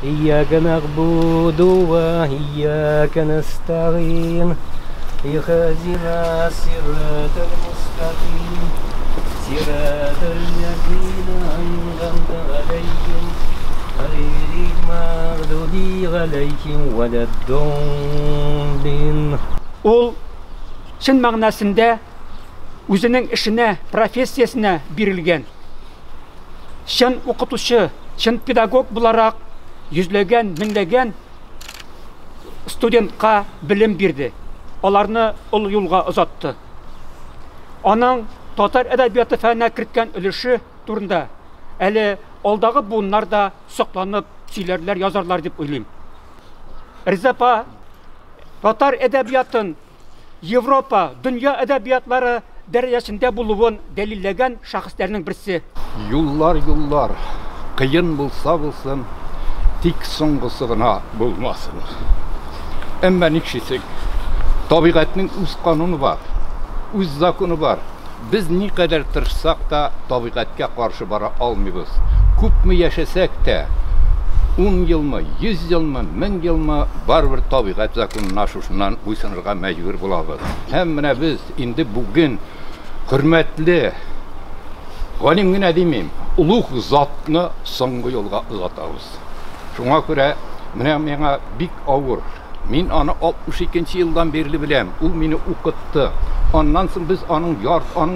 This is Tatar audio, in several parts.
إياك نعبد وإياك نستعين اهدنا الصراط المستقيم صراط الذين أنعمت عليهم غير المغضوب عليهم ولا الضالين. Ул чын мәгънәсендә үзенең эшенә, профессиясенә бирелгән. Чын укытучы, чын педагог буларак йөзләгән, меңләгән студентка белем бирде. Аларны олы юлга озатты. Аның татар әдәбияты фәненә керткән өлеше турында әле алдагы буыннар да сокланып сөйләрләр, язарлар дип уйлыйм. Резеда апа татар әдәбиятын Европа, дөнья әдәбиятлары дәрәҗәсендә булуын дәлилләгән шәхесләрнең берсе. Юллар, юллар, кыен булса булсын, тик соңгысы гына булмасын. Әмма нишлисең? Табигатьнең үз кануны бар, үз законы бар. Без никадәр тырышсак та табигатькә каршы бара алмыйбыз. Күпме яшәсәк тә, 10 елмы, 100 елмы, 1000 елмы, барыбер табигать законына шушыннан буйсынырга мәҗбүр булабыз. Һәм менә без инде бүген хөрмәтле галим генә димим, олуг затны соңгы юлга озатабыз. Шуңа күрә менә миңа бик авыр. Мин аны 62 елдан бирле беләм. Ул мине укытты. Аннан соң без аның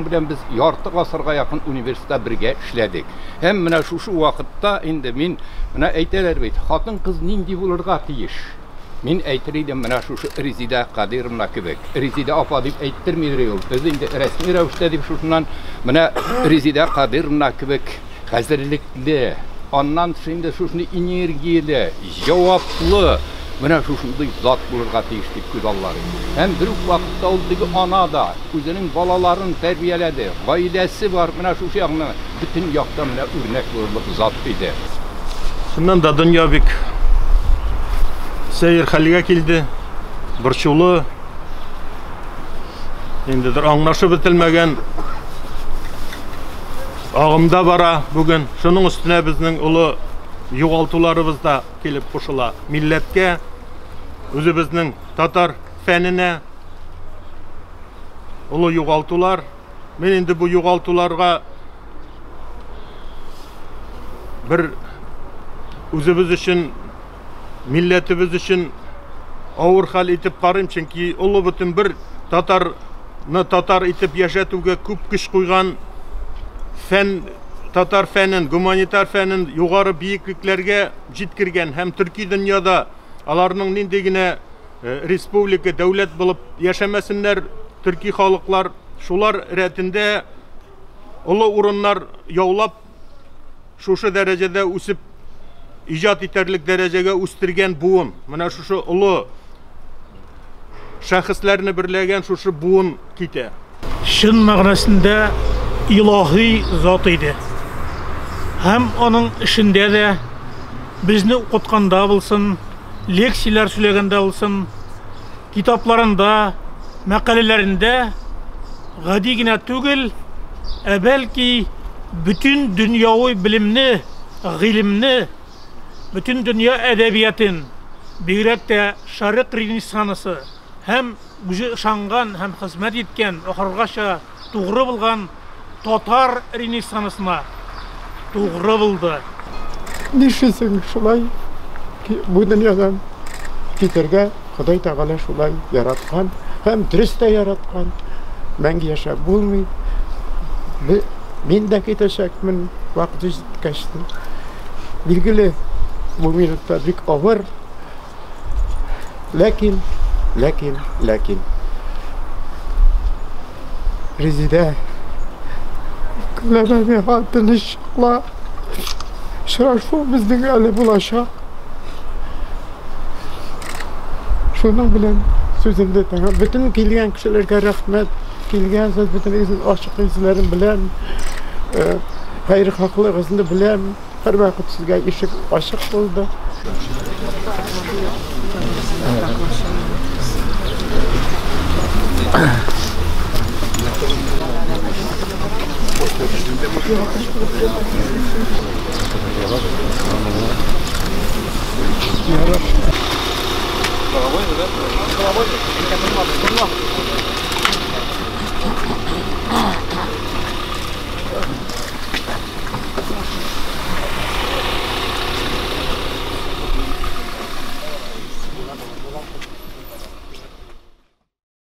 белән без ярты гасырга якын университетта бергә эшләдек. Һәм менә шушы вакытта инде мин менә әйтәләр бит, хатын-кыз нинди булырга тиеш? Мин әйтер идем менә шушы Резеда Кадыйровна кебек. Резеда апа дип әйттермидер ул. Без инде рәсми рәвештә дип шушыннан менә Резеда Кадыйровна кебек хәзерлекле, аннан инде шушыны энергияле, җаваплы менә шушындый зат булырга тиеш дип күз аллар. Һәм бер үк вакытта ул теге ана да үзенең балаларын тәрбияләде, гаиләсе бар, менә шушы ягына бөтен яктан менә үрнәк булырлык зат иде. Чыннан да дөнья бик сәер хәлгә килде, борчулы, ниндидер аңлашып бетелмәгән агымда бара бүген. Шуның өстенә безнең олы югалтуларыбыз да килеп кушыла. Милләткә, үзебезнең татар фәненә олы югалтулар. Мин инде бу югалтуларга бер үзебез өчен, милләтебез өчен авыр хәл итеп карыйм, чөнки олы бөтен бер татарны татар итеп яшәтүгә күп көч куйган фән, татар фәнен, гуманитар фәнен югары биеклекләргә җиткергән һәм төрки дөньяда аларның нинди генә республика, дәүләт булып яшәмәсеннәр, төрки халыклар шулар рәтендә олы урыннар яулап, шушы дәрәҗәдә үсеп, иҗат итәрлек дәрәҗәгә үстергән буын. Менә шушы олы шәхесләрне берләгән шушы буын китә. Чын мәгънәсендә илаһи зат иде. Һәм аның эшендә дә безне укытканда булсын, лекцияләр сөйләгәндә булсын, китапларында, мәкаләләрендә гади генә түгел, ә бәлки бөтен дөньяви белемне, гыйлемне, бөтен дөнья әдәбиятын, бигрәк тә Шәрык Ренессансы һәм үзе ышанган һәм хезмәт иткән, ахыргача тугры булган татар Ренессансына тугры булды. Нишлисең шулай бу дөньядан китәргә Ходай Тәгалә шулай яраткан һәм дөрес тә яраткан. Мәңге яшәп булмый. Мин дә китәчәкмен вакыты җиткәч. Билгеле, бу минутта бик авыр. Ләкин, ләкин, ләкин. Резеда, көләмә миңа тыныч йокла. Очрашу безнең әле булачак. Шуның белән сүземне тәмам. Бөтен килгән кешеләргә рәхмәт. Килгәнсез, бөтенегезнең ачык йөзләрен беләм. Хәер-хаклыгызны беләм. Һәрвакыт сезгә ишек ачык булды. Ярар.